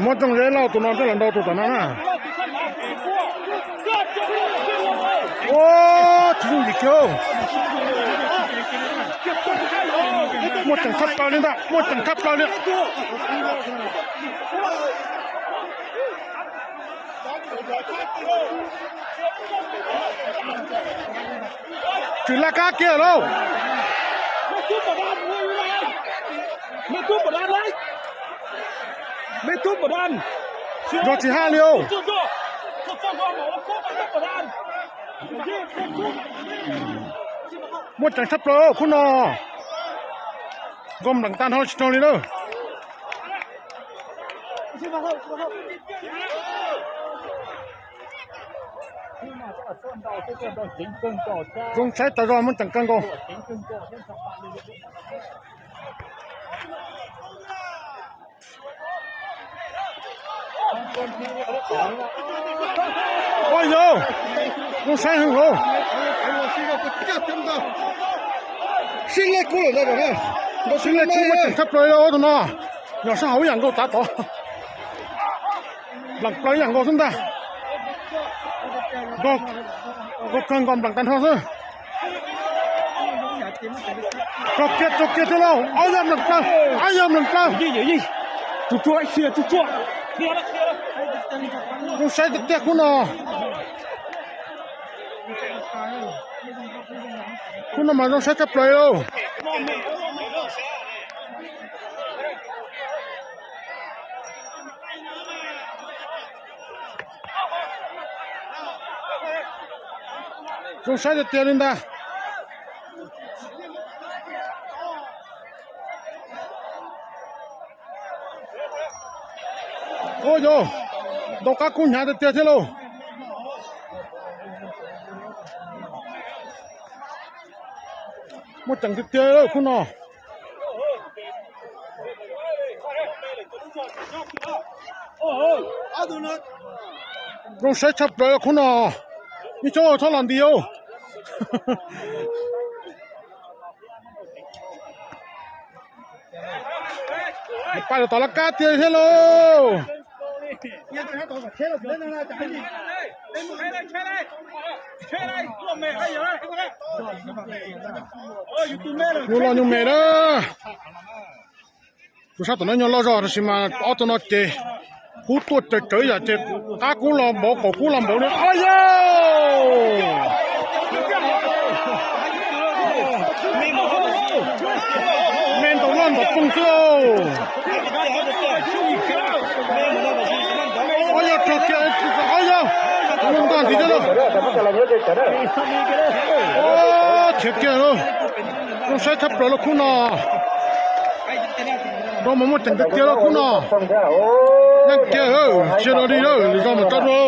Muab tsoom zeb lauj, tus no coj los nrau tus tom no na. Ua, tsis yooj yim kiag. Muaj ceem thaj plaws li ntag, muaj ceem thaj plaws li. Tsis laj kab kiag lauj. Zog tsis haj li os. Muaj ceem thaj plaws khub no. Nkauj Nplam tag nrho tsis raug li na. Zoo saib tas zog muaj ceem kawg nkaus. Ua yau, zoo saib heev lauj. Sib lej kub lawm ntag. Sib lej kub muaj ceem thaj plaws li tus no. Nyuam sab hauv ib yam nkaus tav tod. Nplam plaws ib yam nkaus xwb ntag. Nkauj kawg nkaus Nplam tag nrho xwb. Raug kiag, raug kiag thiab lauj. Ob yog Nplam plaws, ob yog Nplam plaws. Zoo saib tiag tiag khub no. Khub no mas zoo saib thaj plaws lauj. Zoo saib tiag tiag li ntag. Ua yau, ntaus qab kub hnyav tiag tiag thiab lauj. Muaj ceem tiag tiag khub no. Zoo saib tshaj plaws khub no. Yeej coob txhob los nti os. Pais los tom laj kab tiag thiab lauj. Nyuj loj nyuj me na. Tus sab tom no nyuj loj zog tab sis mas ob tug no ces kub tuaj cawv cawv yam ces qab kub los npaum qaum kub los npaum li. Ua yau, me ntaus loj ntaus ploog xwb. Ua yau, raug kiag, ua yau, ntag ntxiv thiab lauj. Khiav kiag lauj. Zoo saib tshaj plaws lauj khub no. Zoo mas muaj ceem tiag tiag lauj khub no. Yeej kiag, tsis yog li lawm, lwm zaus mam tso dua.